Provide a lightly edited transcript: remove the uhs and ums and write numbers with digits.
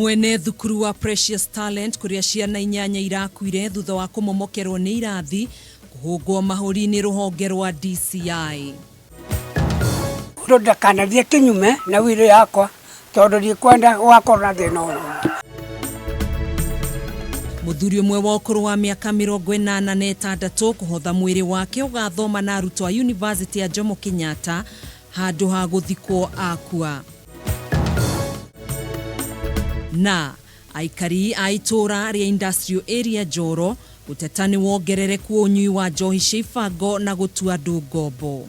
Mwene thukuru wa Precious Talent kũrĩa ciana inyanya irakuire thutha wa kũmomokerwo nĩ irathi kũhũngwo mahũri nĩ rũhonge rwa DCI. Mũndũ ndakanathiĩ kĩnyume na will yakwa tondũ ndikwenda gũgakorwo na thĩna o na. Mũthuri ũmwe wa ũkũrũ wa mĩaka 86 kũhotha mwĩrĩ wake ũgathoma na arutwo a Yunivasĩtĩ ya Jomo Kenyatta handũ ha gũthikwo akua. Na aikari a itũũra rĩa Industrial Area Njoro gũteta nĩ wongerereku wa ũnyui wa njohi cia ibango na gũtua andũ ngombo.